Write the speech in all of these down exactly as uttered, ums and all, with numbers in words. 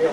དེ་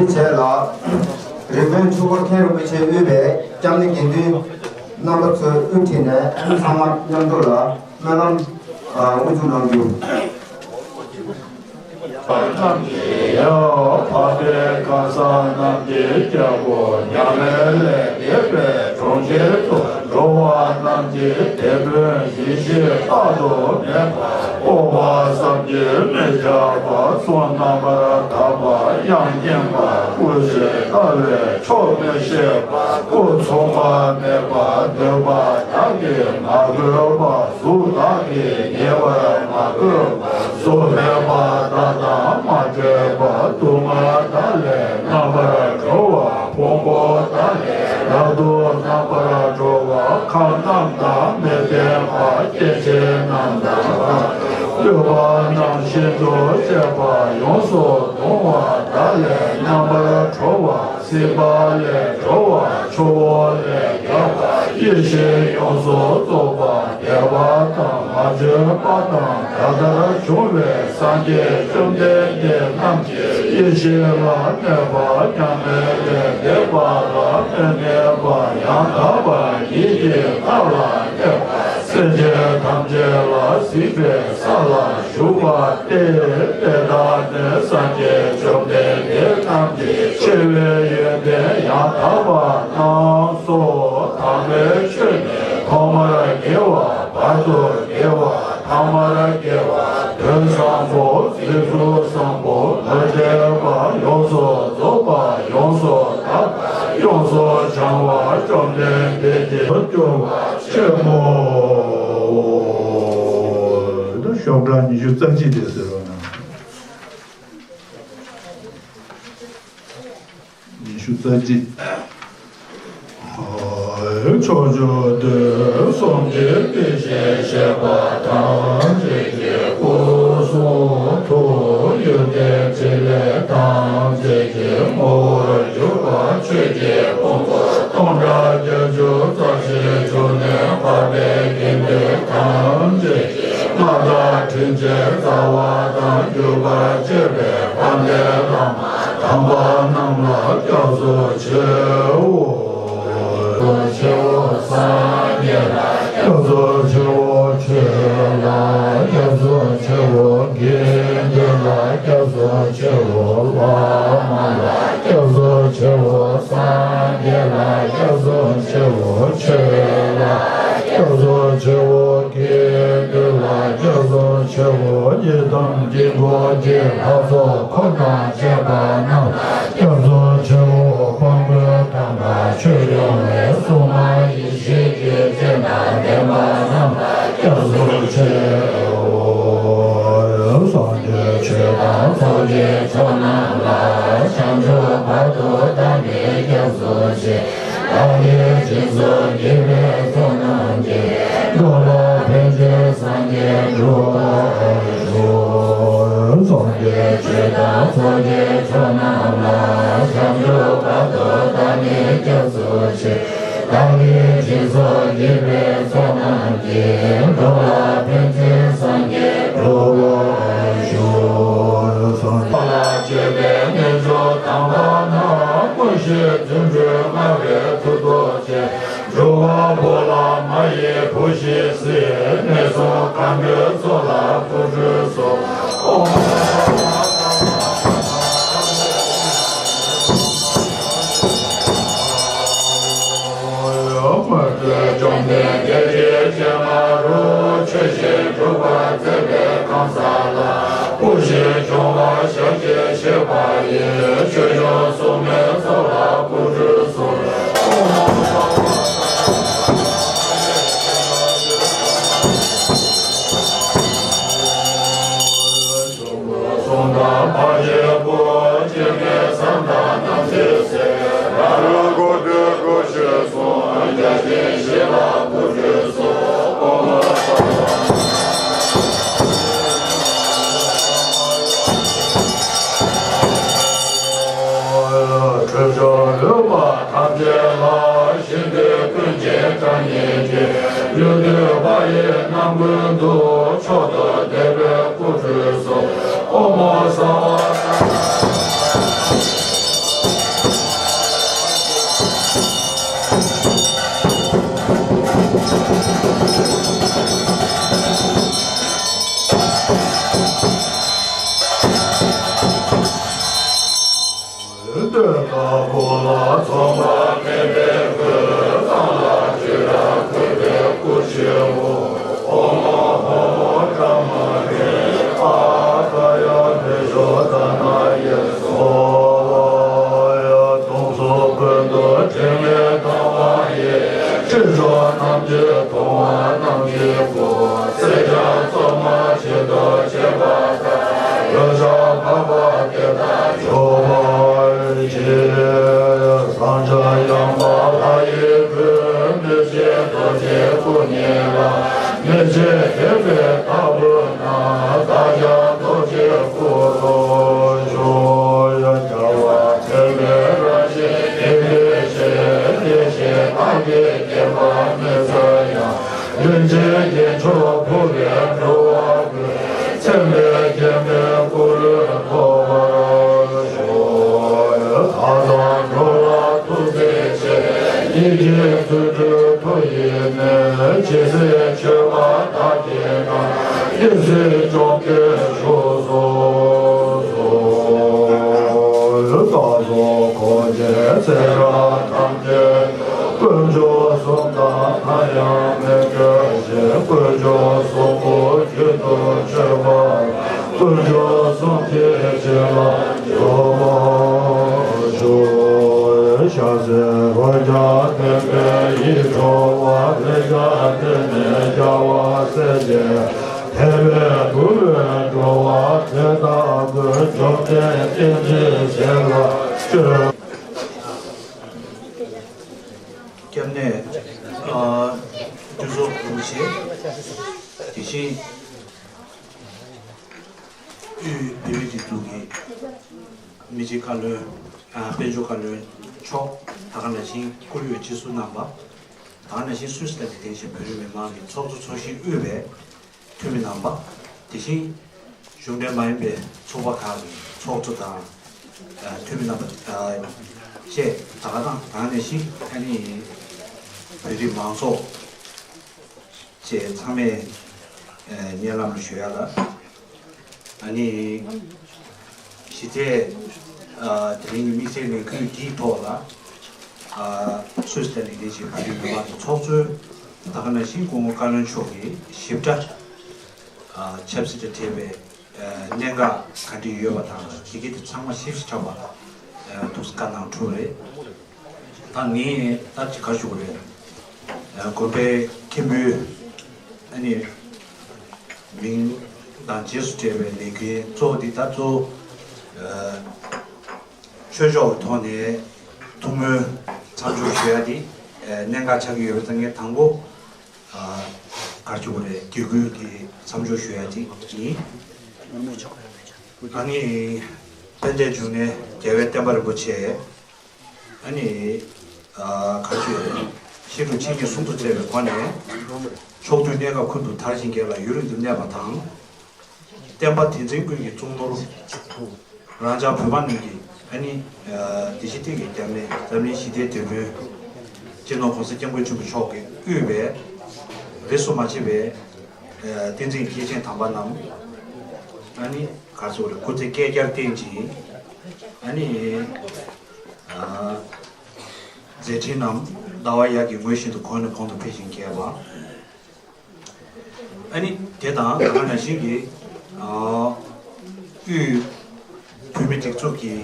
བྱས་ལ། རི་དཔོན་ཆོས་འཁོར་མཁན་རིན་པོ་ཆེ་དབུས་པའི་སྐྱབས་གནས་དགེ་འདུན་རྣམ་པ་ཚོའི་དབུ་ཁྲིད་ནས་ཚང་མ་མཉམ་དུ་ལ་སྨོན་ལམ་དབུ་འཛུགས་གནང་རྒྱུ། རྣམས་ཀྱིས་ཡང་འཕགས་པའི་གང་ཟག་རྣམས་ཀྱི་རྒྱལ་པོ་མྱ་ངན་ལས་འདས་པའི་གྲོང་ཁྱེར་དུ་འགྲོ་བ་རྣམས་ཀྱི་དེད་དཔོན་ཡེ་ཤེས་དཔག་ཏུ་མེད་པ། སྤོབས་པ་བསམ་གྱིས་མི་ཁྱབ་པ། གསུང་རྣམ་པར་དག་པ། དབྱངས་སྙན་པ། སྐུ་ཞེས་བཏགས་པའི་ཆོག་མི་ཤེས་པ། སྐུ་མཚུངས་པ་མེད་པ། འདོད་པ་དག་གིས་མ་གོས་པ། གཟུགས་དག་གིས་ཉེ་བར་མ་གོས་པ། གཟུགས་མེད་པ་དག་དང་མ་འཕྲད་པ། སྡུག་བསྔལ་དག་ལས་རྣམ་པར་གྲོལ་བ། ཕུང་པོ་དག་ལས་རབ་ཏུ་རྣམ་པར་གྲོལ་བ། ཁམས་རྣམས་དང་མི་ལྡན་པ། སྐྱེ་མཆེད་རྣམས་དང་བསླུས་པ་རྣམས་ཤིན་ཏུ་བཅད་པ། ཡོངས་སུ་གདུང་བ་དག་ལས་རྣམ་པར་གྲོལ་བ། སྲིད་པ་ལས་གྲོལ་བ། ཆུ་བོ་ལས་རྒྱལ་བ། ཡེ་ཤེས་ཡོངས་སུ་རྫོགས་པ། འདས་པ་དང་མ་བྱོན་པ་དང་ད་ལྟར་བྱུང་བའི་སངས་རྒྱས་བཅོམ་ལྡན་འདས་རྣམས་ཀྱི་ཡེ་ཤེས་ལ་གནས་པ་མྱ་ངན་ལས་འདས་པ་ལ་མི་གནས་པ་ཡང་དག་པ་ཉིད་ཀྱི་མཐའ་ལ་གནས་པ། སེམས་ཅན་ཐམས་ཅད་ལ་གཟིགས་པའི་ས་ལ་བཞུགས་པ་སྟེ། དེ་དག་ནི་སངས་རྒྱས་བཅོམ་ལྡན་འདས་རྣམས་ཀྱི་ཆེ་བའི་ཡོན་ཏན་ཡང་དག་པ་རྣམས་སོ། དམ་པའི་ཆོས་ནི་ཐོག་མར་དགེ་བ། བར་དུ་དགེ་བ། ཐ་མར་དགེ་བ། དོན་བཟང་པོ། རྗེས་སུ་བཟང་པོ། མ་འདྲེས་པ། ཡོངས་སུ་རྫོགས་པ། ཡོངས་སུ་དག་པ། ཡོངས་སུ་བྱང་བ། བཅོམ་ལྡན་འདས་ཀྱི་སྐྱོབ་པ་ཆེན་མོ། ད་ཤོག་གྲངས་ཉི་ཤུ་རྩ་གཅིག་དེ་ཟེར་རོགས་གནང་། ཉི་ཤུ་རྩ་གཅིག་ཕྱོགས་བཅུ་དུས་གསུམ་གྱི་དེ་བཞིན་གཤེགས་པ་ཐམས་ཅད་ཀྱི་སྐུ་གསུང་ཐུགས་ཡོན་ཏན་ཕྲིན་ལས་ཐམས་ཅད་ཀྱི་ངོ་བོར་གྱུར་པ་ཆོས་ཀྱི་ཕུང་པོ་སྟོང་ཕྲག་བརྒྱད་ཅུ་རྩ་བཞི་འབྱུང་གནས་འཕགས་པའི་དགེ་འདུན་ཐམས་ཅད་ཀྱི་མངའ་བདག་དྲིན་ཅན་རྩ་བ་དང་གྱུར་པར་བཅས་པའི་དཔལ་ལྡན་བླ་མ་དམ་པ་རྣམས་ལ་སྐྱབས་སུ་མཆིའོ། ཆེའོ། སངས་རྒྱས་ལ་སྐྱབས་སུ་མཆིའོ། ཆོས་ལ་སྐྱབས་སུ་མཆིའོ། དགེ་འདུན་ལ་སྐྱབས་སུ་མཆིའོ། བླ་མ་ལ་སྐྱབས་སུ་ ཆེ་བོ་སངས་རྒྱས་ལ་སྐྱབས་སུ་མཆིའོ། ཆོས་ལ་སྐྱབས་སུ་མཆིའོ། དགེ་འདུན་ལ་སྐྱབས་སུ་མཆིའོ། ཡི་དམ་དཀྱིལ་འཁོར་གྱི་ལྷ་ཚོགས་འཁོར་དང་བཅས་པ་རྣམས་ལ་སྐྱབས་སུ་མཆིའོ། དཔལ་མགོན་དམ་པ་ཆོས་སྐྱོང་བའི་སྲུང་མ་ཡེ་ཤེས་ཀྱི་སྤྱན་དང་ལྡན་པ་རྣམས་ལ་སྐྱབས་སུ་མཆིའོ། སངས་རྒྱས་ཆོས་དང་ཚོགས་ཀྱི་མཆོག་རྣམས་ལ། བྱང་ཆུབ་བར་དུ་བདག་ནི་སྐྱབས་སུ་མཆི། བདག་གིས་སྦྱིན་སོགས་བགྱིས་པའི་ཚོགས་རྣམས་ཀྱིས། འགྲོ་ལ་ཕན་ཕྱིར་སངས་རྒྱས་འགྲུབ་པར་ཤོག་སངས་རྒྱས་ཆོས་དང་ཚོགས་ཀྱི་མཆོག་རྣམས་ལ། བྱང་ཆུབ་བར་དུ་བདག་ནི་སྐྱབས་སུ་མཆི། བདག་གིས་སྦྱིན་སོགས་བགྱིས་པའི་ཚོགས་རྣམས་ཀྱིས། འགྲོ་ལ་ཕན་ཕྱིར་སངས་རྒྱས་འགྲུབ་པར་ཤོག་སངས་རྒྱས་ལ་སྤྱོད་པའི་རྣལ་འབྱོར་དམ་པ་རྣམས། མངོན་ཤེས་རྫུ་འཕྲུལ་མངའ་བའི་མཐུ་སྟོབས་ཅན། འགྲོ་བ་པོ་ལ་མ་ཡི་བུ་ཞིག་སྲིད། ངན་སོང་གང་པོའི་ཚོགས་ལ་སྐུ་ཁྲུས་གསོལ། ཨོཾ། སྔོན་གྱི་བཅོམ་ལྡན་འདས་ཀྱི་སྤྱན་སྔ་རུ། ཆོས་བཞིན་སྒྲུབ་པར་མཛད་པའི་ཁང་བཟང་ལ། སྐུ་བཞིན་སྐྱོང་བ་ཞབས་ཀྱིས་བཞེས་པ་ཡི། ཆོས་སྐྱོང་སྲུང་མའི་ཚོགས་ལ་སྐུ་ཁྲུས་གསོལ། ཨོཾ། གསུང་དང་བར་ཆད་ཀུན། སྤྱན་གྱི་བསམ་དང་རྣམ་འཕྲུལ་གསལ། ནཱ་རོ་གོ་ཏའི་སྐུ་ཞིག་གསུང་། བརྒྱ་བྱིན་བཞི་ལ་སྐུ་ཁྲུས་གསོལ། ཨོཾ། ཁྲོ་ཆུ་ལུད་པ་ཐམས་ཅད་ལ། ཞིང་རྡུལ་ཀུན་གྱི་གྲངས་སྙེད་ཀྱིས། ཡུལ་དུས་པ་ཡི་རྣམ་ཀུན་ཏུ། མཆོག་ཏུ་བདེ་བའི་སྐུ་ཁྲུས་གསོལ། ཨོཾ་ཨོ་སརྦ། བསྟོད་པ་པོ་ལ་མཚུངས་པ་མེད་པའི་སྐུ། གཙང་ལ་བཅུད་དང་བཀོད་པའི་སྐུ་ཆེའོ། ཨོཾ་ཨོཾ་ཨོཾ་ཨོཾ་ཀ་མ་ལེ། ཨཱཿ་ཀ་ཡ་བྷེ་ཤོ་ད་ན་ཡེ་སྭཱ་ཧཱ། སྟོང་གཟུགས་ཀུན་ཏུ་ཕྲིན་ལས་དང་བ་ཡི། སྲིད་མཚོ་རྣམས་ཀྱི་གདུང་བ་རྣམས་ཀྱི་སྐུ། སྲས་བཅས་གཙོ་མ་ཆེད་དུ་བྱེད་པ། འོད་ཞགས་འཕགས་པ་དེ་དག་མཆོད་པར་བགྱི། བཟང་བྱ་ཡངས་པ་ལྷ་ཡི་སྐུ། མི་ཕྱེད་རྡོ་རྗེའི་སྐུ་བརྙེས་ལ། མི་ཕྱེད་ཐེག་པའི་ལྟ་བུ་རྣམས། བདག་ཀྱང་རྡོ་རྗེའི་སྐུ་རུ་ཤོག་རྒྱལ་བ་དེ་ལས་རང་བཞིན་གྱི་ཡེ་ཤེས། ཡེ་ཤེས་དག་གིས་བརྒྱན་པ་མི་ཟད་ཡང་། རིན་ཆེན་རྒྱན་མཆོག་ཕུལ་བས་འགྲོ་བ་ཀུན། མཚན་མེད་བརྒྱན་པའི་སྐུ་རུ་ཐོབ་པར་ཤོག་བདག་དང་འགྲོ་བ་ཐུགས་བརྩེ་ཆེ། ཡིད་ཀྱི་རྫུ་འཕྲུལ་མཐུ་ཡིས་ནི། ཇི་སྲིད་མཆོད་པ་བདག་གིས་གནང་། དེ་སྲིད་བཅོམ་ལྡན་བཞུགས་སུ་གསོལ། བདག་སོགས་འཁོར་བཅས་ཚེ་རབས་ཐམས་ཅད། དཀོན་མཆོག་གསུམ་དང་མཐའ་ཡས་མི་འབྲལ་ཞིང་། དཀོན་མཆོག་གསུམ་པོ་རྒྱུན་དུ་མཆོད་པ། དཀོན་མཆོག་གསུམ་གྱི་རྗེས་ལ་འཇུག་པར་ཞུ། ཞབས་ཟས་རོ་བརྒྱ་ལྡན་པས་ཡིད་འཕྲོག་པ། ལྷས་བྱིན་དེ་ནི་རྒྱལ་བ་སྲས་བཅས། དད་པས་གདུང་བས་འགྲོ་བ་དེ་དག་ཀུན། བཅོམ་ལྡན་བསྟན་འཛིན་ཞལ་ལ་སྤྱོད། སྐྱབས་གནས། ཨ། དུས་ཚོད་རིང་ཆེ། དེ་བཞིན་དབུས་བོད་མིའི་སྒྲིག་འཛུགས་ཀྱི་མི་རྗེ་བཀའ་བློན། ཨ། དཔལ་འབྱོར་བཀའ་བློན་མཆོག་ད་ག་ནང་བཞིན་བཀུར་འོས་སྤྱི་ཟུར་རྣམ་པ། ད་ག་ནང་བཞིན་སུད་སི་ལ་ནས་གདན་ཞུས་བོད་རིགས་མི་མང་གི་ཚོགས་གཙོ་ཚོགས་གཞིས་དབུས་པའི་འཐུས་མི་རྣམ་པ། དེ་བཞིན་གཞུང་འབྲེལ་མ་ཡིན་པའི་ཚོགས་པ་ཁག་གི་ཚོགས་གཙོ་དང་། ཨ། འཐུས་མི་རྣམ་པ། ཨ། བཅས་ད་ག་དང་ད་ག་ནང་བཞིན་ཨ་ནི་བོད་རིགས་མང་ཚོགས་བཅས་ཚང་མས། ཨ། སྙན་ལམ་ལ་ཞུ་ཡ་ལ། ཨ་ནི་གཞི་རྩའི་ ཨ་དེ་རིང་གི་དམིགས་བསལ་ལས་འགུལ་འདིའི་ཐོག་ལ་ཨ་སུད་སི་དང་ལིང་ཏེན་ཞེས་བོད་རིགས་མི་མང་གི་ཚོགས་གཙོས་ད་ག་ནང་བཞིན་སྐུ་ངོ་བཀའ་བློན་མཆོག་གིས་ཞིབ་ཕྲ་ཨ་ཆབ་སྲིད་དང་འབྲེལ་བའི་ཨ་གནད་འགག་ག་འདྲ་ཡོད་པ་དང་དེ་གའི་དེ་ཚང་མ་ཞིབ་ཞིབ་ཕྲ་བ་ཨ་ཐུགས་བཀའ་གནང་གྲུབ་རེད། ད་ངས་ད་ཅི་ག་ཞུ་དགོས་རེད། ཨ་དགོན་པའི་མཁན་པོའི་ཨ་ནི་མིང་དང་རྗེས་སུ་འབྲེལ་བའི་ལས་འགན་གཙོ་བོ་འདི་ད་གཙོ་བོ་ཨ་ཆོས་ཕྱོགས་ཀྱི་ཐོག་ནས་ཐུགས་སྨོན་མཚམས་སྦྱོར་ཞུ་ཡ་འདི་ཨ་གནད་འགག་ཆགས་ཀྱི་ཡོད་པའི་ཐོག་ནས་དང་པོ་ཨ་ག་རེ་ཞུ་དགོས་རེད། དགེ་བསྐོས་ཀྱི་མཚམས་སྦྱོར་ཞུ་ཡ་འདི་ཡིན། ཨ་ནི་དཔལ་ལྡན་འབྱུང་གནས་རྒྱལ་བའི་བསྟན་པ་རིན་པོ་ཆེ། ཨ་ནི་ཨ་ག་ཚོད་ཤེས་སྒྲུབ་ཆེ་ཉིད་གསུམ་དུ་བརྩེ་བའི་སྒོ་ནས་ཕྱོགས་དུས་གནས་སྐབས་ཀུན་ཏུ་དར་ཞིང་རྒྱས་ལ་ཡུན་རིང་དུ་གནས་པ་དང་། བསྟན་པ་དེ་འཛིན་ཀུན་གྱི་གཙུག་ནོར། རང་ཅག་བོད་པ་རྣམས་ཀྱི་ཨ་ནི་ཨ་བདེ་སྐྱིད་གཏེར་གྱི་རྒྱབ་ནས་འཛམ་གླིང་ཞི་བདེའི་དེད་དཔོན་སྤྱི་ནོར་༸གོང་ས་༸སྐྱབས་མགོན་ཆེན་པོ་མཆོག་གིས་དབུས་པའི་རིས་སུ་མ་ཆད་པའི་ཨ་བསྟན་འཛིན་སྐྱེས་ཆེན་དམ་པ་རྣམས་ཨ་ནི་ག་ཚོད་རེ་སྐུ་ཚེ་བསྐལ་བརྒྱར་བརྟན་ཅིང་ཨ་ནི། མཛད་འཕྲིན་རྣམས་ཟླ་བ་ཡར་གྱི་ངོས་བཞིན་དུ་གོང་ནས་གོང་དུ་འཕེལ་ཞིང་རྒྱས་པ། ཨ་ནི་དེ་དང་ད་ག་ནང་བཞིན་གྱི་དབུས་བོད་མི་སྒྲིག་འཛུགས་ཀྱི་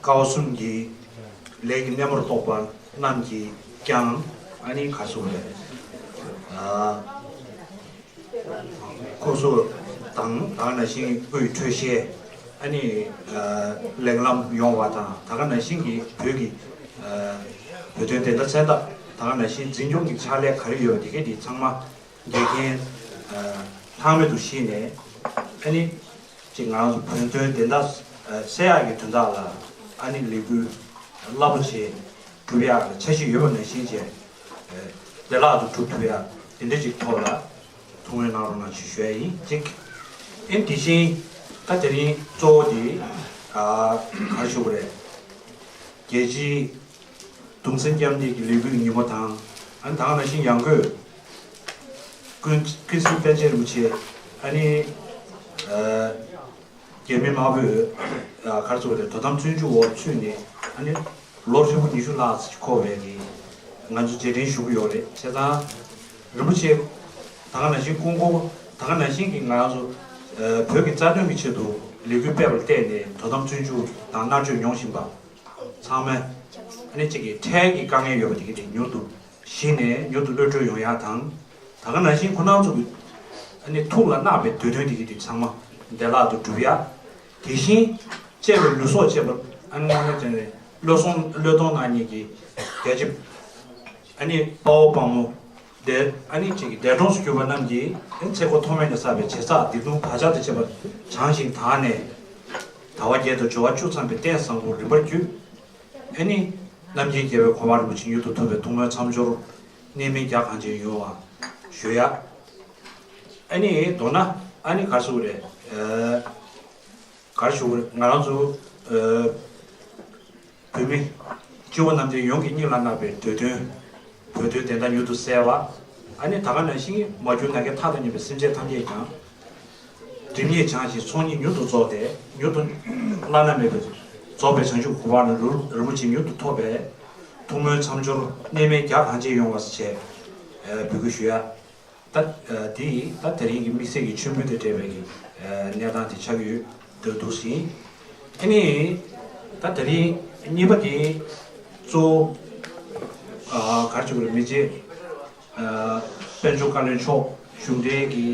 ཀ་བ་གསུམ་གྱི་ལས་ཀྱི་སྣེ་མོར་གཏོགས་པ་རྣམས་ཀྱིས་ཀྱང་ཨ་ནི་ག་ཚོད་རེད། ཁོ་ཚོ་དང་ད་ག་ནང་བཞིན་དབུས་འཕྲོད་བཞེས་ཨ་ནི་ལེགས་ལམ་ཡོང་བ་དང་ད་ག་ནང་བཞིན་གྱི་བོད་ཀྱི་བོད་དོན་བདེན་མཐའ་གསལ་ཐབས་ད་ག་ནང་བཞིན་འཛིན་སྐྱོང་གི་ཕྱག་ལས་ག་རེ་ཡོད་པ་དེ་གས་དེ་ཚང་མ་འགལ་རྐྱེན་ལྷག་མེད་དུ་ཞི་ནས་ཨ་ནི་ཅིག་ང་རང་ཚོ་བོད་དོན་བདེན་མཐའ་གསལ་ཡག་གི་དོན་དག་ལ་ཨ་ནི་ལས་འགུལ་རླབས་པོ་ཆེ་སྒྲུབ་ཡག་ལ་འཆར་གཞི་ཡོད་པ་ནང་བཞིན་བྱས་བདེ་བླག་ཏུ་སྒྲུབ་ཐུབ་ཡག་དེ་འདྲ་ཅིག་ཐོག་ལ། ཐུགས་སྨོན་གནང་རོགས་གནང་ཞེས་ཞུ་ཡ་ཡིན་གཅིག་ཨེ་དེ་བཞིན་ད་དེ་རིང་གཙོ་བོ་དེ་ཨ་ག་རེ་ཞུ་དགོས་རེད། རྒྱལ་སྤྱིའི་གདུང་སེམས་མཉམ་སྐྱེད་ཀྱི་ལས་འགུལ་ཉིན་མོ་དང་ཨ་ནི་ད་ག་ནང་བཞིན་ཡང་སྒོས་ཀུན་ཀུན་གཟིགས་པཎ་ཆེན་རིན་པོ་ཆེ་ཨ་ནི་ཨ་རྒྱལ་མི་དམར་པོས་ཨ་ག་རེ་ཞུ་དགོས་རེད། དོ་དམ་བཙོན་འཇུག་འོག་ཚུད་ནས་ཨ་ནི། ལོ་ཧྲིལ་པོ་ཉི་ཤུ་ལྷག་ཙམ་འཁོར་བའི་རིང་ང་ཚོ་རྗེས་དྲན་ཞུ་གི་ཡོད་རེད། བྱས་ཙང་རིན་པོ་ཆེ་ད་ག་ནང་བཞིན་སྐུ་འཁོར་ད་ག་ནང་བཞིན་གྱི་ང་རང་ཚོ་བོད་ཀྱི་རྩ་དོན་གྱི་ཆེད་དུ་ལས་འགུལ་སྤེལ་བར་བརྟེན་ནས་དོ་དམ་བཙོན་འཇུག་དང་མནར་གཅོད་མྱོང་བཞིན་པ་ཚང་མ་ཨ་ནི་གཅིག་གི་འཕྲལ་གྱི་དཀའ་ངལ་ཡོད་པ་དེ་ག་དེ་མྱུར་དུ་ཞི་ནས་མྱུར་དུ་གློད་གྲོལ་ཡོང་ཡག་དང་། ད་ག་ནང་བཞིན་ཁོ་རང་ཚོ་གི་ཨ་ནི་ཐུགས་ལ་བརྣག་པའི་འདོད་དོན་དེ་ག་དེ་ཚང་མ་བདེ་བླག་ཏུ་འགྲུབ་ཡག་དེ་བཞིན་གཅེས་པའི་ལུས་སྲོག་བཅས་པ་ཨ་ནི་དངོས་གནས་དྲང་གནས་བློས་སོང་བློས་གཏོང་གནང་མཁན་གྱི་རྒྱལ་གཅེས་ཨ་ནི་དཔའ་བོ་དཔའ་མོ་འདས་ཨ་ནི་གཅིག་གི་འདས་གྲོངས་སུ་གྱུར་པ་རྣམས་ཀྱི་ཨ་ནི་ཚེ་འཁོར་ཐོག་མེད་ནས་བསགས་པའི་བྱས་བསགས་སྡིག་ལྟུང་བག་ཆགས་དང་བཅས་པ་བྱང་ཞིང་དག་ནས་ཟླ་བ་བརྒྱད་དང་འབྱོར་བ་བཅུ་ཚང་བའི་རྟེན་བཟང་པོར་རིམ་པར་གྱུར། ཨ་ནི་རྣམ་མཁྱེན་རྒྱལ་བའི་གོ་འཕང་རིན་པོ་ཆེ་མྱུར་དུ་ཐོབ་པའི་ཐུགས་སྨོན་མཚམས་སྦྱོར་གནད་སྨིན་རྒྱ་གང་ཆེ་ཡོང་བ་ཞུ་ཡ། ཨ་ནི་མདོར་ན་ཨ་ནི་ག་རེ་ཞུ་དགོས་རེད། ཨ་ག་རེ་ཞུ་དགོས་རེད། ང་རང་ཚོ་ཨ་བོད་མི་སྤྱི་བོ་རྣམ་ལྡན་ཡོངས་ཀྱི་སྙིང་ལ་བརྣག་པའི་འདོད་དོན་བོད་དོན་བདེན་མཐའ་མྱུར་དུ་གསལ་བ། ཨ་ནི་ད་ག་ནང་བཞིན་མ་གྱུར་ནམ་མཁའི་མཐའ་དང་མཉམ་པའི་སེམས་ཅན་ཐམས་ཅད་ཀྱང་སྒྲིབ་གཉིས་བྱང་ཞིང་ཚོགས་གཉིས་མྱུར་དུ་རྫོགས་ཏེ་མྱུར་དུ་བླ་ན་མེད་པའི་རྫོགས་པའི་བྱང་ཆུབ་གོ་འཕང་རིན་པོ་ཆེ་མྱུར་དུ་ཐོབ་པའི་ཐུགས་སྨོན་མཚམས་སྦྱོར་གནད་སྨིན་རྒྱ་གང་ཆེ་ཡོང་བ་བྱས་འབོད་སྐུལ་ཞུ་ཡ། ད་དེ་ད་དེ་རིང་གི་དམིགས་བསལ་གྱི་མཆོད་འབུལ་དང་འབྲེལ་བའི་གི་གནས་སྟངས་དེ་ཆགས་ཀྱི་ཡོད་འདུག་འདུག་ཟིན། ཨ་ནི་ད་དེ་རིང་གཉིས་པ་དེ་གཙོ་བོ་ག་རེ་ཞུ་དགོས་རེད། མི་རྗེ་དཔལ་འབྱོར་བཀའ་བློན་མཆོག་གཞུང་འབྲེལ་གྱི་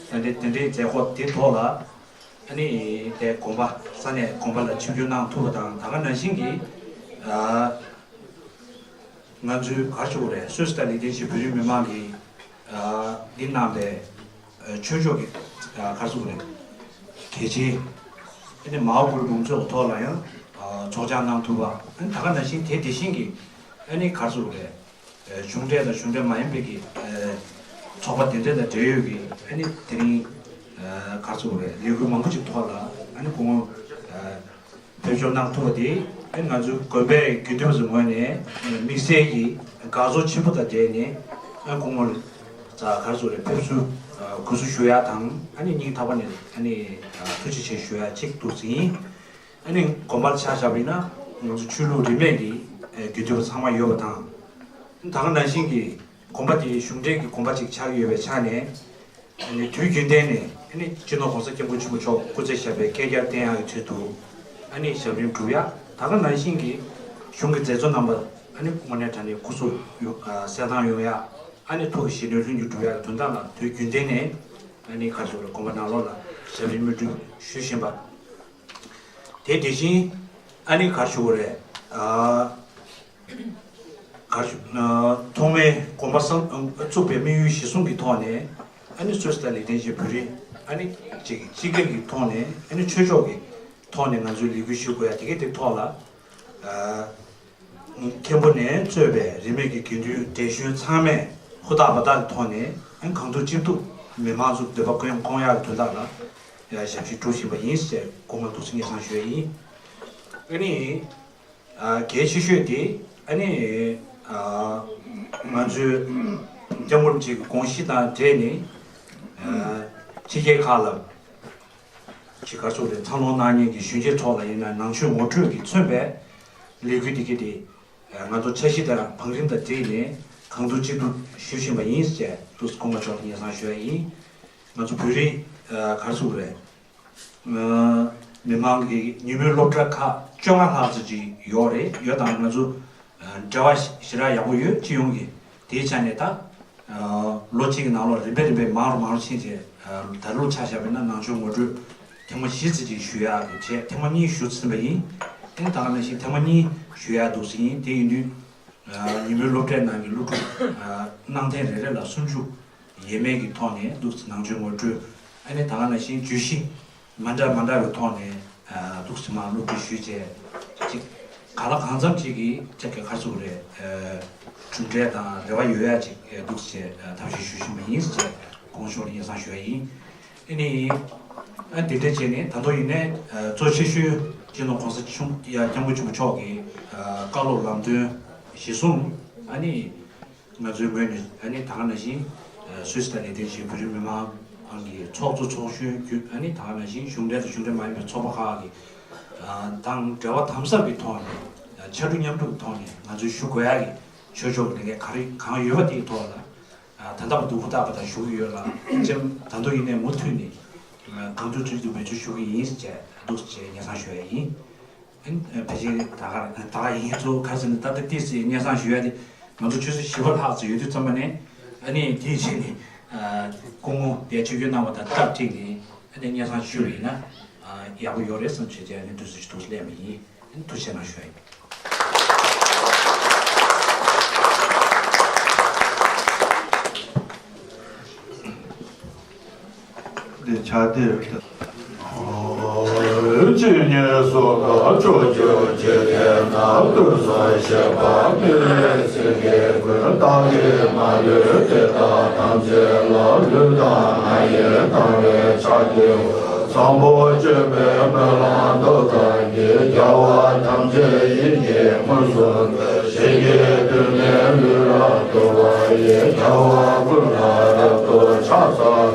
ད་ལྟའི་དེ་འབྲེལ་མཛད་སྒོ་དེ་ཐོག་ལ་ཨ་ནི་དེ་དགོན་པ་ས་གནས་དགོན་པ་ལ་ཆིབས་བསྒྱུར་གནང་ཐུབ་པ་དང་ད་ག་ནང་བཞིན་གྱི་ང་ཚོའི་ག་རེ་ཞུ་དགོས་རེད། སུད་སི་དང་ལིང་ཏེན་གྱི་བོད་རིགས་མི་མང་གིས་འདི་གནང་པའི་ཆོས་ཕྱོགས་ཀྱི་ག་རེ་ཞུ་དགོས་རེད། གལ་ཆེའི་ཨ་ནི་མའོ་གུ་རུ་བང་མཛོད་ཐོག་ལ་ཡང་ཚོགས་བཅར་གནང་ཐུབ་པ། ཨ་ནི་ད་ག་ནང་བཞིན་དེ་དེ་བཞིན་གྱི་ཨ་ནི་ག་རེ་ཞུ་དགོས་རེད། གཞུང་འབྲེལ་དང་གཞུང་འབྲེལ་མ་ཡིན་པའི་གི་ཚོགས་པ་དེ་འདྲ་དང་འབྲེལ་ཡོད་ཀྱི་ཨ་ནི་དེ་རིང་ག་རེ་ཞུ་དགོས་རེད། ལས་འགུལ་མང་པོ་ཅིག་ཐོག་ལ་ཨ་ནི་སྐུ་ངོ་ཕེབས་འབྱོར་གནང་ཐུབ་པ་དེ་ཨ་ནི་ང་ཚོའི་དགོན་པའི་དགེ་འདུན་པ་ཚོའི་ངོས་ནས་དམིགས་བསལ་གྱི་དགའ་ཚོར་ཆེན་པོ་དང་འབྲེལ་ནས་ཨ་ནི་སྐུ་ངོ་ལ་ག་རེ་ཞུ་དགོས་རེད། ཕེབས་བསུ་ གུས་བསུ་ཞུ་ཡ་དང་ཨ་ནི་སྙིང་ཐག་པ་ནས་ཨ་ནི་ཐུགས་རྗེ་ཆེ་ཞུ་ཡ་གཅིག་འདུག་ཟིན། ཨ་ནི་དགོན་པར་ཆ་བཞག་པ་ཡིན་ན་ང་ཚོ་ཆོས་ལུགས་རིས་མེད་ཀྱི་དགེ་འདུན་པ་ཚང་མ་ཡོད་པ་དང་། ད་ག་ནང་བཞིན་གྱི་དགོན་པ་དེ་གཞུང་འབྲེལ་གྱི་དགོན་པ་ཅིག་ཆགས་ཀྱི་ཡོད་པའི་ཆ་ནས། ཨ་ནི་དུས་རྒྱུན་ལྡན་ནས་ཨ་ནི་སྤྱི་ནོར་༸གོང་ས་༸སྐྱབས་མགོན་ཆེན་པོ་མཆོག་སྐུ་ཚེ་ཞབས་པད་བསྐལ་བརྒྱར་བརྟན་ཡག་གི་ཚུལ་དུ་ཨ་ནི་ཞབས་རིམ་སྒྲུབ་ཡ། ད་ག་ནང་བཞིན་གྱི་གཞུང་གི་མཛད་གཙོ་རྣམ་པ་ཨ་ནི་དངོས་གནས་དྲང་གནས་སྐུ་གཟུགས་ཡོ་ཨ་གསལ་ཐང་ཡོང་ཡ། ཨ་ནི་ཐུགས་ཀྱི་བཞེད་དོན་ལྷུན་གྱིས་འགྲུབ་ཡ་གི་དོན་དག་ལ་དུས་རྒྱུན་ལྡན་ནས་ཨ་ནི་ག་རེ་ཞུ་དགོས་རེད། དགོན་པ་ནང་ལོགས་ལ་ཞབས་རིམ་སྨིན་སྒྲུབ་ཞུ་བཞིན་པ། དེ་དེ་བཞིན་ཨ་ནི་ག་རེ་ཞུ་དགོས་རེད། ཨ། ག་རེ་ཞུ། ཐོག་མའི་དགོན་པ་བསམ་བཙུགས་པའི་དམིགས་ཡུལ་གཞིར་བཟུང་གི་ཐོག་ནས་ཨ་ནི་སུད་སི་དང་ལེགས་ལྡན་འབྱེད་བོད་རིགས་ཨ་ནི་གཅིག་སྤྱི་སྒེར་གྱི་ཐོག་ནས་ཨ་ནི་ཆོས་ཕྱོགས་ཀྱི་ཐོག་ནས་ང་ཚོས་ལས་འགུལ་ཞུ་དགོས་ཡ་དེ་གའི་དེ་ཐོག་ལ། མཁན་པོ་ནས་གཙོས་པའི་རིས་མེད་ཀྱི་དགེ་འདུན་བགྲེས་གཞོན་ཚང་མས་ཧུར་ཐག་འབད་ཐག་གི་ཐོག་ནས་ཨ་ནི་གང་ཐུབ་ཅི་ཐུབ་མི་མང་ཚོའི་འདོད་པ་སྐོང་སྐོང་ཡག་གི་དོན་དག་ལ་ཞབས་ཕྱི་སྒྲུབ་བཞིན་པ་ཡིན་ཞེས་སྐུ་ངལ་འདུག་སེ་སྙན་སེང་ཞུ་ཡ་ཡིན། ཨ་ནི། ཨ། གལ་ཆེ་ཤོས་དེ་ཨ་ནི། ཨ། ང་ཚོའི་སྐྱབས་མགོན་རིན་པོ་ཆེ་གི་དགོངས་གཞི་དང་འབྲེལ་ནས། ཨ། ཕྱི་རྒྱལ་ཁག་ལ་ཅིག་ག་རེ་ཟེར་དགོས་རེད། འཚར་ལོངས་གནང་མཁན་གྱི་གཞོན་སྐྱེས་ཚོ་ལ་ཡིན་ན་ནང་ཆོས་ངོ་སྤྲོད་ཀྱིས་མཚོན་པའི་ལས་འགུལ་འདི་ག་དེ་ང་ཚོ་འཆར་གཞི་དང་བང་རིམ་དང་འབྲེལ་ནས་གང་ཐུབ་ཅི་ཐུབ་ཞུ་བཞིན་པ་ཡིན་ཞེས་འདུག་སེ་སྐུ་ངལ་ཕྱོགས་ནས་སྙན་སེང་ཞུ་ཡ་ཡིན། ང་ཚོ་བོད་རིགས། ཨ། ག་རེ་ཟེར་དགོས་རེད། མི་མང་གི་ཉིན་མོའི་སློབ་གྲྭ་ཁག་བཅོ་ལྔ་ལྷག་ཙམ་ཅིག་ཡོད་རེད། ཡོད་དང་ང་ཚོ་འབྲེལ་བ་ཞེ་དྲག་ཡག་པོ་ཡོད། སྤྱི་ཡོངས་ཀྱི་དེའི་ཆ་ནས་ད་ལོ་གཅིག་གི་ནང་ལོགས་རིམ་པས་རིམ་པས་མང་རུ་མང་རུ་ཕྱིན་བྱས། ད་ལོ་ཆ་བཞག་པ་ཡིན་ན་ནང་ཆོས་ངོ་སྤྲོད་ཐེངས་མ་བཞི་ཙམ་ཅིག་ཞུ་ཡག་གི་བྱས། ཐེངས་མ་གཉིས་ཞུ་ཟིན་པ་ཡིན། ཨ་ནི་ད་ག་ནང་བཞིན་ཐེངས་མ་གཉིས་ཞུ་ཡག་འདུག་སེ་ཡིན། དེ་ཡིན་དུས། ཉིན་མོའི་སློབ་གྲྭའི་ནང་གི་སློབ་ཕྲུག་གནང་ཐེངས་རེ་རེ་ལ་སུམ་ཅུ་ཡས་མས་ཀྱི་ཐོག་ནས་འདུག་སེ་ནང་ཆོས་ངོ་སྤྲོད། ཨ་ནི་ད་ག་ནང་བཞིན་བརྗོད་གཞི་མ་འདྲ་མ་འདྲ་བའི་ཐོག་ནས་འདུག་སེ་མར་སློབ་ཁྲིད་ཞུས་བྱས། གཅིག་གང་ལ་གང་འཚམ་ཅིག་གིས་ཅིག་གི་ག་རེ་ཟེར་དགོས་རེད། གྲུབ་འབྲས་དང་རེ་བ་ཡོད་ཡ་ཅིག་འདུག་སེ་ཐབས་ཤེས་ཞུ་བཞིན་པ་ཡིན་ཟེར་བྱས་དགོངས་ཞུ་ལ་སྙན་སེང་ཞུ་ཡ་ཡིན། ཨ་ནི། ཨ། དེ་འདྲ་བྱས་ནས་ད་དུང་ཡིན་ནའི་གཙོ་ཆེ་ཤོས་སྤྱི་ནོར་༸གོང་ས་༸སྐྱབས་མགོན་ཆེན་པོ་མཆོག་གི་བཀའ་སློབ་ལམ་སྟོན་གཞིར་བཟུང་། ཨ་ནི་ང་ཚོའི་ངོས་ནས་ཨ་ནི་ད་ག་ནང་བཞིན་སུད་སི་དང་ལེགས་ལྡན་འབྱེད་བོད་རིགས་མི་མང་གི་ཚོགས་གཙོ་ཚོགས་གཞོན་བརྒྱུད། ཨ་ནི་ད་ག་ནང་བཞིན་གཞུང་འབྲེལ་དང་གཞུང་འབྲེལ་མ་ཡིན་པའི་ཚོགས་པ་ཁག་གི་དང་འབྲེལ་བ་དམ་ཟབ་ཀྱི་ཐོག་ནས་ཕྱར་གྲུ་མཉམ་འཁྲུག་གི་ཐོག་ནས་ང་ཚོས་ཞུ་དགོས་ཡ་གི་ཆོས་ཕྱོགས་ཀྱི་ལས་འགན་ག་རེ་གང་ཡོད་པ་དེའི་ཐོག་ལ། ད་ལྟ་བར་དུ་ཧུར་ཐག་པ་དང་ཞུ་གི་ཡོད་ལ། ཅེམ་ད་དུང་ཡིན་ནའི་མུ་མཐུད་ནས་གང་ཐུབ་ཅི་ཐུབ་བེད་སྤྱོད་ཞུ་གི་ཡིན་ཟེར་བྱས་འདུག་ཅེས་སྙན་སེང་ཞུ་ཡ་ཡིན། ཨ་ནི་ཕལ་ཆེར་ད་ག་ད་ག་ཡིན་ཚོ་ག་ཟེར་ན། ད་ལྟ་ཏོག་ཙམ་སྙན་སེང་ཞུ་ཡ་དེ་ང་ཚོ་ཆུ་ཚོད་བཞི་པ་ལྷག་ཙམ་ཡོད་དུས་ཙམ་པ་ནས། ཨ་ནི་དེའི་རྗེས་ནས་སྐུ་ངོ་དེ་ཆིབས་བསྒྱུར་གནང་བ་དང་སྟབས་བསྟུན་ནས་ཨ་ནི་སྙན་སེང་ཞུས་པ་ཡིན་ན་ཡག་པོ་ཡོད་རེད་བསམ་བྱས་བྱས། ཨ་ནི་དུས་ཚོད་ཅིག་ཐུགས་སུ་ལེན་པ་ཡིན། ཐུགས་རྗེ་གནང་ཞུ་ཡ་ཡིན། འདི་ཕྱག་དེབ། ཇི་སྙེད་སུ་དག་ཕྱོགས་བཅུའི་འཇིག་རྟེན་ན། ལུས་སྲོག་གཤེགས་པ་མི་ལུས་སྲིད་ཀྱི་སྐུ། བདག་གིས་མ་ལུས་དེ་དག་ཐམས་ཅད་ལ། ལུས་དང་ངག་ཡིད་དང་བས་ཕྱག་བགྱིའོ། བཟང་པོ་སྤྱོད་པའི་སྨོན་ལམ་སྟོབས་དང་གིས། རྒྱལ་བ་ཐམས་ཅད་ཡིད་ཀྱིས་མངོན་སུམ་དུ། ཞིང་གི་དུས་ནས་ལུས་རབ་ཏུ་བབ་ཡི། རྒྱལ་བ་ཀུན་ལ་རབ་ཏུ་ཕྱག་འཚལ་ལོ།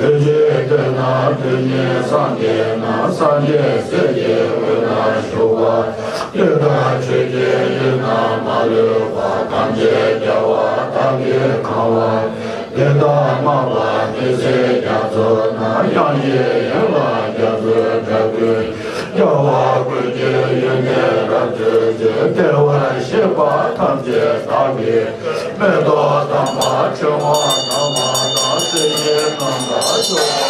དུས་ཀྱི་དུས་ན་དུས་གཉིས་སངས་རྒྱས་རྣམས། སངས་རྒྱས་སྲས་ཀྱི་དབུས་ན་བཞུགས་པ། ཀུན་དང་ཆོས་ཀྱི་དབྱིངས་རྣམས་མ་ལུས་པ། ཐམས་ཅད་རྒྱལ་བ་དག་གིས་གང་བ། འདི་དག་སྨྲ་བ་མི་ཟད་རྒྱ་མཚོ་རྣམས། དབྱངས་ཀྱི་ཡན་ལག་རྒྱ་མཚོའི་སྒྲ་ཀུན། རྒྱལ་བ་ཀུན་གྱི་ཡོན་ཏན་རབ་བརྗོད་ཅིང་། བདེ་བར་གཤེགས་པ་ཐམས་ཅད་བདག་གིས། མེ་ཏོག་དམ་པ་ཕྲེང་བ་དམ་པ་དང་། སེར་སྐྱའི་རྣམ་པར་བྱོན་པ།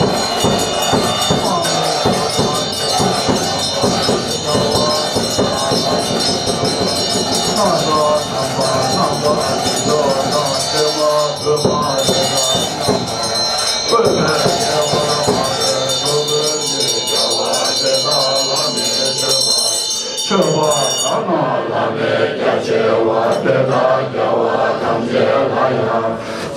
སྣ་ཚོགས་དམ་པ་རྣམ་པར་ཕྱིན་མཆོག་དང་། ཕྲེང་བ་འབུམ་པ་དེ་དག་མཉམ་པར། བཀོད་པས་ཁྱད་པར་འཕགས་པའི་སྟོབས་ཀུན་གྱིས། རྒྱལ་བ་དེ་དག་བླ་མེད་མཆོད་པར། མཆོད་པ་དག་ན་བླ་མེད་རྒྱ་ཆེ་བ། དེ་དག་རྒྱལ་བ་ཐམས་ཅད་ལ་ཡང་།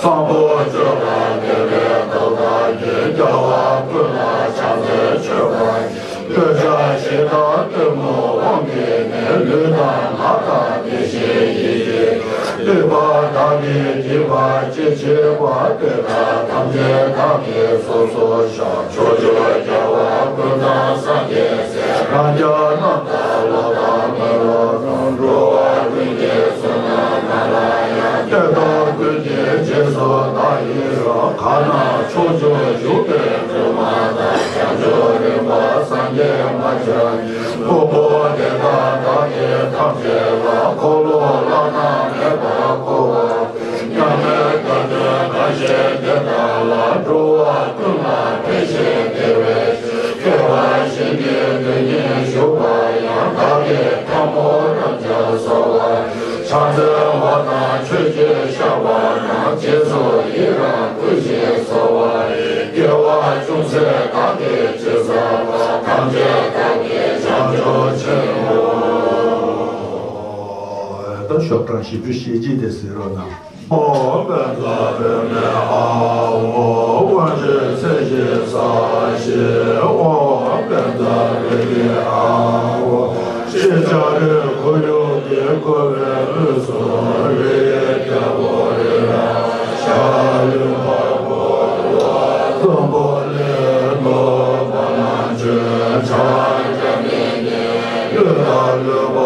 བཟང་པོ་སྤྱོད་པ་དགེ་བའི་སྟོབས་དག་གིས། རྒྱལ་བ་ཀུན་ལ་ཕྱག་འཚལ་མཆོད་པར་བགྱི། འདོད་ཆགས་ཞེ་སྡང་གཏི་མུག་དབང་གིས་ནི། ལུས་དང་ངག་དང་མི་ཤེས་ཡིད་ཀྱིས། སྡིག་པ་དག་ནི་བགྱིས་པ་ཅི་མཆིས་པ་དེ་དག་ཐམས་ཅད་བདག་གིས་སོ་སོར་བཤགས། ཕྱོགས་བཅུའི་རྒྱལ་བ་ཀུན་བཟང་སངས་རྒྱས་སྲས། རང་རྒྱལ་རྣམ་དག་ལོག་ལྟ་མེ་ལོང་གང་། འགྲོ་བ་ཀུན་གྱི་བསོད་ནམས་ནམ་ལ་ཡང་། དེ་དག་ཀུན་གྱི་རྗེས་སུ་བདག་ཡི་རང་། གང་ན་ཕྱོགས་བཅུར་བཞུགས་པའི་བཙུན་མ་དག་བྱང་ཆུབ་རིམ་པ་སངས་རྒྱས་མ་བྱོན་ཕུང་པོ་དེ་དག་བདག་གིས་ཐམས་ཅད་ལ། འཁོར་ལོ་བླ་ན་མེད་པ་བསྐོར་བ་ཀུན། མཉམ་མེད་དགྲ་འདུལ་དགའ་བཞིའི་སྡེ་དག་ལ། འགྲོ་བ་ཀུན་ལ་ཕན་ཕྱིར་བདེ་བའི་ཆོས། སྐྱེ་བ་གཞན་གྱི་དོན་གཉེར་ཞུགས་པ་ཡང་། བདག་གིས་ཕྲ་མོ་རབ་འབྱམས་གསོལ་བ། ཕྱག་འཚལ་བ་དང་མཆོད་ཅིང་བཤགས་པ་དང་། རྗེས་སུ་ཡི་རང་བསྐུལ་ཞིང་གསོལ་བ་ཡི། སྐྱེ་བ་ཅུང་ཟད་བདག་གིས་ཅི་བསགས་པ། ཐམས་ཅད་བདག་གིས་བྱང་ཆུབ་ཕྱིར་བསྔོ། ད་ཤོག་གྲངས་བཞི་བཅུ་ཞེ་གཅིག་དེ་གཟིགས་རོགས་གནང་། ཨོཾ་བཛྲ་པདྨེ་ཨཱཿཧཱུྃ། དབང་ཆེན་ཚེ་ཞིང་ས་གཞི། ཨོཾ་བཛྲ་རེ་ཏི་ཨཱཿཧཱུྃ། ཤེས་བྱ་རིགས་ཁོར་ཡུག་གིས་བསྐོར་བའི་དབུས་སུ། རིའི་རྒྱལ་པོ་རི་རབ། ཤར་ལུས་འཕགས་པོ། ལྷོ་ལུས་གཙང་པོ། ལས་ནོར་བ་ལང་སྤྱོད། བྱང་ཆུབ་སྙིང་རྗེ། གླུད་དང་གླུད་པ་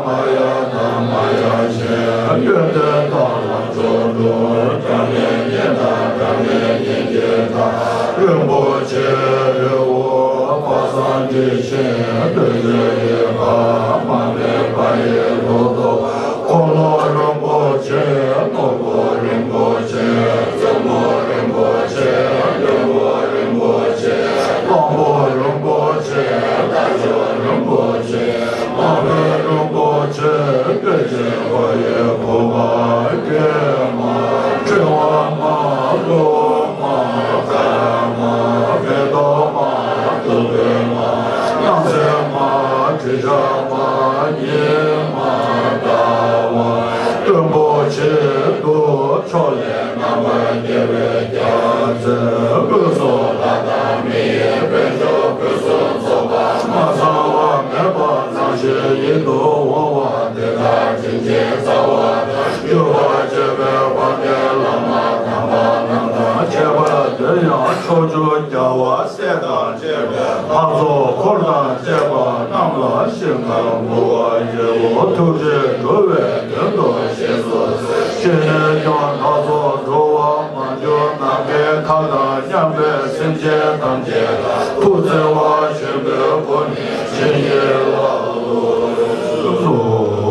མ་ཡ་དང་མ་ཡ་བཞིན། གཡོ་ལྡན་དང་ལོངས་སྤྱོད་འགྲོ། སྒྲ་མེད་སྙན་དང་སྒྲ་མེད་སྙན་གྱི་མཐའ། རིན་པོ་ཆེའི་རི་བོ་དཔག་བསམ་འཁྲི་ཤིང་། གདོན་བགེགས་ཡི་དམ་མ་ལུས་པ་ཡི་ལྷོ་ཏོག་འཁོར་ལོ་རིན་པོ་ཆེ། ནོར་བུ་རིན་པོ་ཆེ། བཙུན་མོ་རིན་པོ་ཆེ། བློན་པོ་རིན་པོ་ཆེ། གླང་པོ་རིན་པོ་ཆེ། རྟ་མཆོག་རིན་པོ་ཆེ། མ་ཕམ་རིན་པོ་ཆེ། བསྐལ་ཆེན་འཁོར་བའི་བུ་ག་ཀྱེ་མ། ཕྲེང་བ་མ། ཀླུ་མ། ཀ་མ། མེ་ཏོག་མ། བདུག་སྤོས་མ། སྣང་གསལ་མ། དྲི་ཆབ་མ། ཉི་མ། ཟླ་བ། སྟོན་པོ་ཆེ་འདུག་ཕྱོགས་ལས་རྣམ་པར་རྒྱལ་བའི་རྒྱལ་མཚན། སྐུ་གསུམ་ལྷ་དང་མི་ཡི་དཔལ་འབྱོར་ཕུན་སུམ་ཚོགས་པ། མ་ཚང་བ་མེད་པ་ཙམ་ཞིག་ཡིད་དུ་འོང་བ་དེ་དག་དྲིན་ཅན་རྩ་བ་དང་། གྱུར་པར་བྱེད་པའི་དཔལ་ལྡན་བླ་མ་དམ་པ་རྣམས་དང་། ཁྱད་པར་དུ་ཡང་ཕྱོགས་བཅུའི་རྒྱལ་བ་སྲས་དང་བཅས་པའི་འཕགས་ཚོགས་འཁོར་དང་བཅས་པ་རྣམས་ལ་ཞིང་ཁམས་བསྔོ་བ་བརྗེ་སྒོ་ཐུགས་རྗེས་འགྲོ་བའི་དོན་དུ་གཤེགས་སུ་གསོལ། ཕྱི་ནས་ཀྱང་བདག་སོགས་འགྲོ་བ་མ་གྱུར་ནམ་མཁའི་མཐའ་དང་མཉམ་པའི་སེམས་ཅན་ཐམས་ཅད་ལ་ཐུགས་བརྩེ་བ་ཆེན་པོའི་སྒོ་ནས་བྱིན་གྱིས་བརླབ་ཏུ་གསོལ།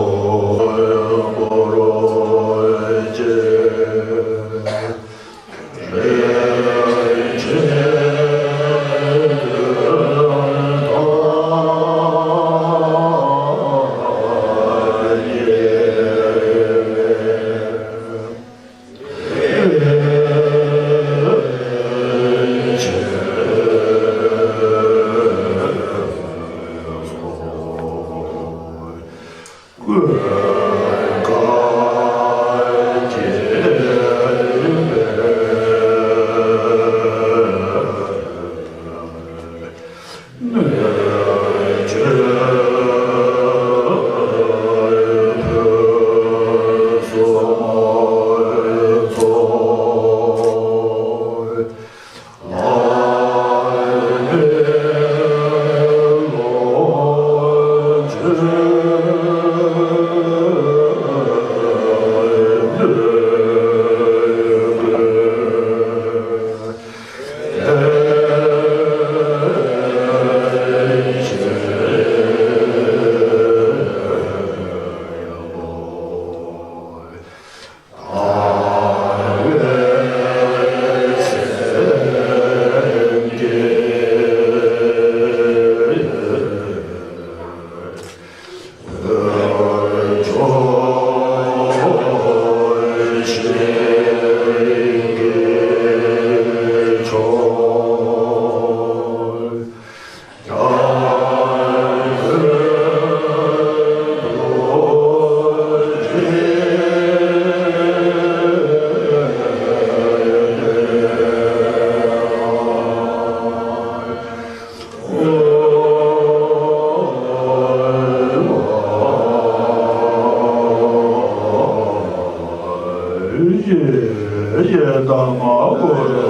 ཡེ་ད་མ་གོ་རོ་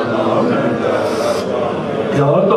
ན་མེ་ད་ཡ་ད་